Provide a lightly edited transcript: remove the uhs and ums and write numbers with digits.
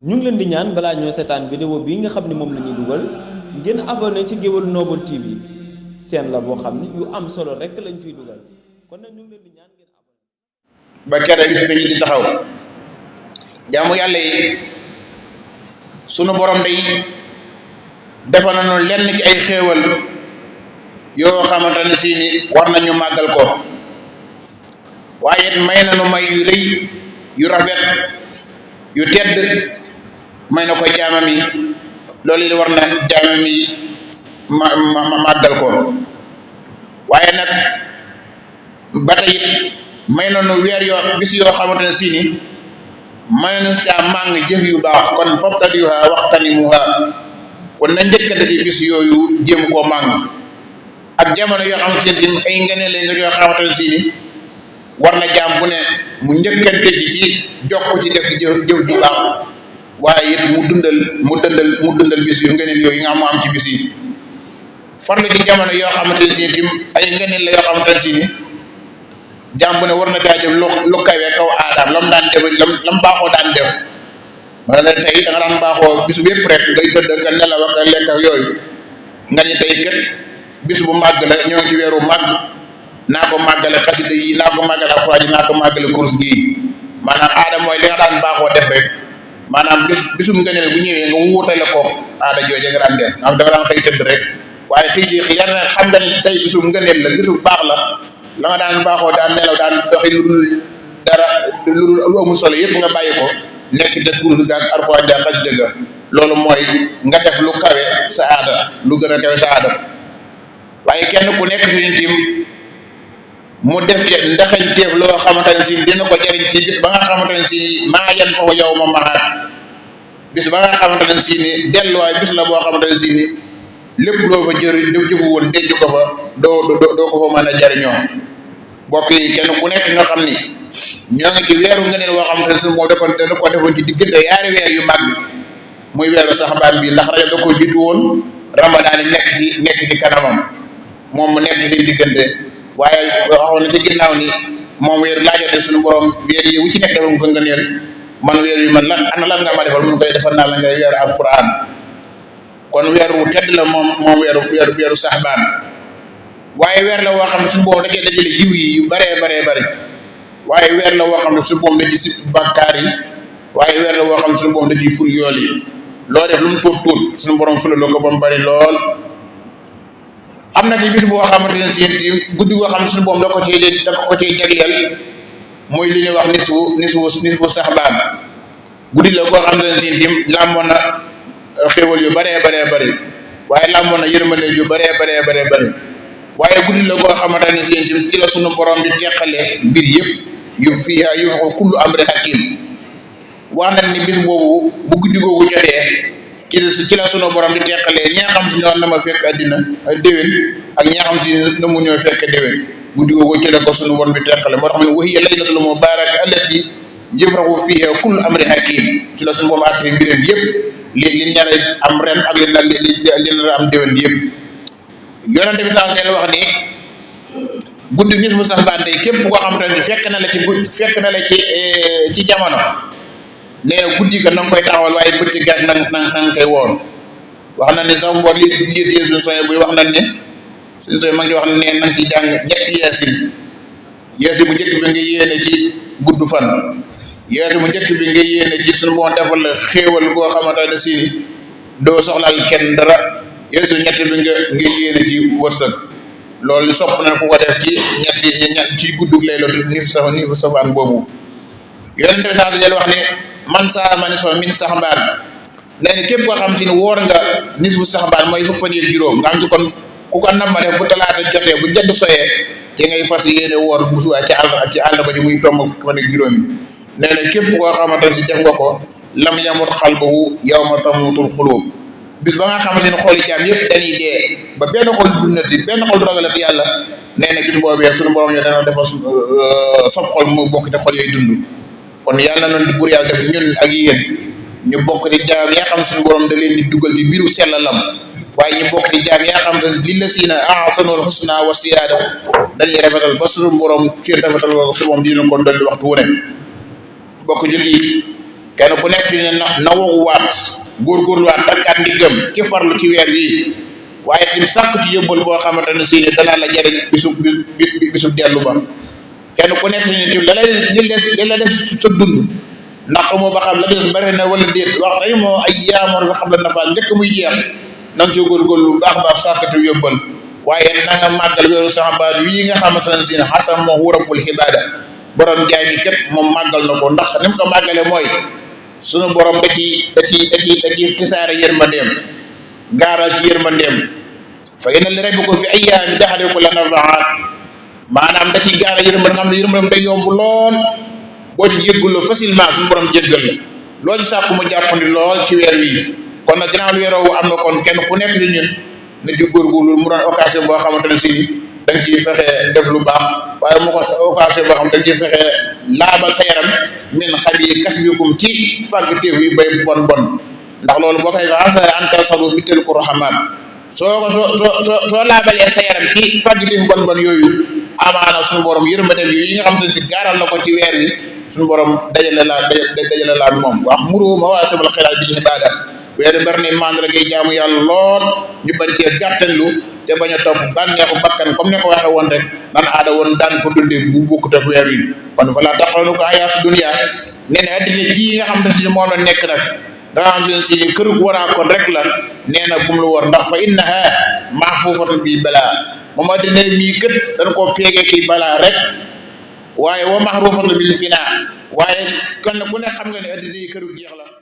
ñu ngi leen di ñaan balaa ñoo seetaan vidéo bii nga xam ne moom la ñuy dugal ngeen abonné ci Géwël Noble TV seen la boo xam ne yu am solo rek lañ fiy dugal kon nag ñu ngi leen di ñaan ngeen abonné. ba kere bis bi ñu di taxaw jaamu yàlla yi sunu borom day defal nañu lenn ci ay xéewal yoo xamante ne si ni war nañu màggal ko waaye it may nañu may yu rëy yu rafet yu tedd may na ko jaamam yi loolu li war na jaamam yi màggal ko waaye nag ba tey it may nañu weer yoo bis yoo xamante ne si ni may nañu saa màng jëf yu baax kon faftaniha waxtanimuha kon na njëkkante ci bis yooyu jéem koo màng ak jamono yoo xam ne ay ngeneen lañ yoo xamante ne si ni war na jaam bu ne mu njëkkante ci jokk ci def jëf ju baax waaye it mu dundal bis yu ngeneen yooyu nga am ci bis yi farlu ci jamono yoo xamante ne si ni tim ay ngeneen la yoo xamante ne si ni jaam bu ne war na daa def lu kawe kaw aadaam lam daan def lam baaxoo daan def wala ne tey da nga daan baaxoo bis bépp rek ngay tëdd ka nelaw ak lekk ak yooyu nga ni tey kat bis bu màgg la ñoo ngi ci weeru màgg naa ko màggale xasida yi naa ko màggale alxuraan yi naa ko màggale course gii maanaam aada mooy li nga daan baaxoo def rek maanaam bisum ngëneel bu ñëwee nga wuutale ko aada jooje nga daan def am dafa daan xëy tëdd rek waaye tey jii yar na xam nga ni tey bisum ngëneel la bisu baax la nga daan baaxoo daan nelaw daan doxi lu dul dara lu amul solo yëpp nga bàyyi ko nekk de course ga ak alxuraan ja xasida ga loolu mooy nga def lu kawe sa aada lu gën a kawe sa aada waaye kenn ku nekk fi ñu tim mu def ndaxañteef loo xamante ne si dina ko jariñ ci bis ba nga xamante ne si maa yan fa yow ma maxaat bis ba nga xamante ne si ni delluwaay bis la boo xamante ne si ni lépp loo fa jëfu woon denc ko fa doo ko fa mën a jariñoo mbokk yi kenn ku nekk nga xam ni ñoo ngi ci weeru ngëneel woo xamante ne si moo da ko defoon ci diggante yaari weer yu mag muy weeru saxbaan bi ndax rajo da ko jiitu woon ramadaan yi nekk ci kanamam moom mu nekk ci diggante waaye waxoon na ci ginnaaw ni moom weer laajote suñu borom weer yi wu ci nekk defal ko ngëneel man weer yu man lan ana lan nga ma defal mun koy defal naa la ngay weeru alquran kon weer wu tedd la moom weeru saxbaan waaye weer la woo xam ne suñu borom da cee dajale yiw yi yu baree bari waaye weer la woo xam ne suñu borom da ci sipp bàkkaar yi waaye weer la woo xam ne suñu borom da ciy ful yool yi loo def lu mu tuut suñu borom fulal ko ba mu bari lool am na ci bis boo xamante ne si guddi goo xam ne suñu borom da ko cee jagleel mooy li ñuy wax nisfu saxbaan guddi la koo xam ne si làmboon na xéwal yu baree bari waaye làmboon na yërmande yu baree bari waaye guddi la koo xamante ne si ci la suñu borom di teqale mbir yëpp yu fiihaa yufraqu kullu amrin hakiim wax nañ ni bis boobu bu guddi googu jotee ci la sunu borom di teqalee ñi nga xam si ñoo na ma fekk àddina déwén ak ñi nga xam si na mu ñëw fekk déwén guddi googu ci la ko sunu borom di teqale moo tax ne wa hiya laylatul mubaaraka allati yufraqu fiihaa kullu amrin hakiim ci la sunu borom àtte mbiram yëpp li ñaare am ren ak li nar am déwén yëpp yonente bi sax ngeen wax ni guddi nit mu sax baan tey képp koo xam te fekk na la ci jamono nee na guddi ga na nga koy taxawal waaye bëccëg ga na nga koy woor wax na ne sax mboor li suñu soñe buy wax nañ ne suñu soñe ma ngi wax ne na nga ci jàng ñetti yeesin bu njëkk bi nga yéene ci gudd fan yeesin bu njëkk bi nga yéene ci suñu boon defal la xéewal koo xamante ne si ni doo soxlaal kenn dara yeesin ñett bi nga yéene ci wërsëg loolu sopp nañ ku ko def ci ci guddug lay loolu ni fu safaan boobu yonente bi sax dajal wax ne man saama nisfa min saxbaan nee na képp koo xam si ne woor nga nisfu saxbaan mooy fukki fan ak juróom nga xam si kon ku ko nam ma def bu talaata jotee bu jant soyee ci ngay fas yéene woor bu suwaa ci àll ba ji muy tomb fukki fan ak juróom yi nee na képp koo xamante ne si def nga ko lam yamut xalbuhu yawma tamutul xuluub bis ba nga xamante ne xooli jaam yëpp dañuy dee ba benn xol dundati benn xol ragalati yàlla nee na bis boobee suñu borom ñoo dana defal sob xol mu bokk te xol yooyu dund kon yàlla na noonu buur yàlla def ñun ak yéen ñu bokk di jaam yaa xam suñu borom da leen di dugal di biiru sellalam waaye ñu bokk di jaam yaa xam te lillasiina ahsanul husnaa wa ziyaada dañuy rafetal ba suñu borom ci rafetal ko su moom dina ko dolli waxtu wu ne bokk julli kenn ku nekk ne na woguwaat góorgóorluwaat takkaat ndiggam ci farlu ci weer wi waaye tim sàkk ci yóbbal boo xamante ne si ne danaa la jariñ bisu dellu ba kenn ku nekk ne tim li la des sa dund ndax xamoo ba xam la des bari na wala déet wax tey moo ay yaamoon nga xam la nafa njëkk muy jeex na nga ci góorgóorlu baax sàkkatu yóbbal waaye na nga màggal weeru saxabaat wii nga xamante ne si ne xasam moo wurabul xibaada borom jaay mi kat moom màggal na ko ndax ni mu ko màggale mooy sunu borom da ci tisaare yërmandeem gaaral ci yërmandeem fa inna li rabbikum fi ayyaami daxriku la nafaat maanaam da ciy gaaral yërmande nga xam ne yërmandeem day yomb lool boo ci jégguloo facilement suñu borom jéggal la loo ci sàkku mu jàppandi lool ci weer wi kon nag ginnaaw weer woowu am na kon kenn ku nekk di ñun ne di góorgóorlu mu doon occasion boo xamante ne si da nga ciy fexe def lu baax waaye mu ko occasion boo xam da nga ciy fexe laabal sa yaram min xabi kasbikum ci fàggateef yu bay bon ndax loolu boo koy asa anta salu bitel ko rahman soo laabalee sa yaram ci fàggateef bon yooyu amaana suñu borom yërmandeem yi nga xam te ne si gaaral na ko ci weer wi suñu borom dajale la moom wax muru ma waa sabal xiraat bi di ibaada weer bari ni mandarga yi jaamu yàlla lool ñu bañ cee gàttanlu te bañ a topp bànneexu bakkan comme ne ko waxee woon rek nan aada woon daan ko dundee bu bokkut ak weer wi kon fa laa taxawlu ko ayaatu dunya nee na addina ji nga xam ne si moom la nekk nag nga xam ne si kër gu waraakoon rek la nee na bu mu la war ndax fa innaha mahfuufatun bi balaa moom addina mii kët dañ koo peegee kii balaa rek waaye wa mahruufatun bil finaa waaye kon ku ne xam nga ne addina yi këru jeex la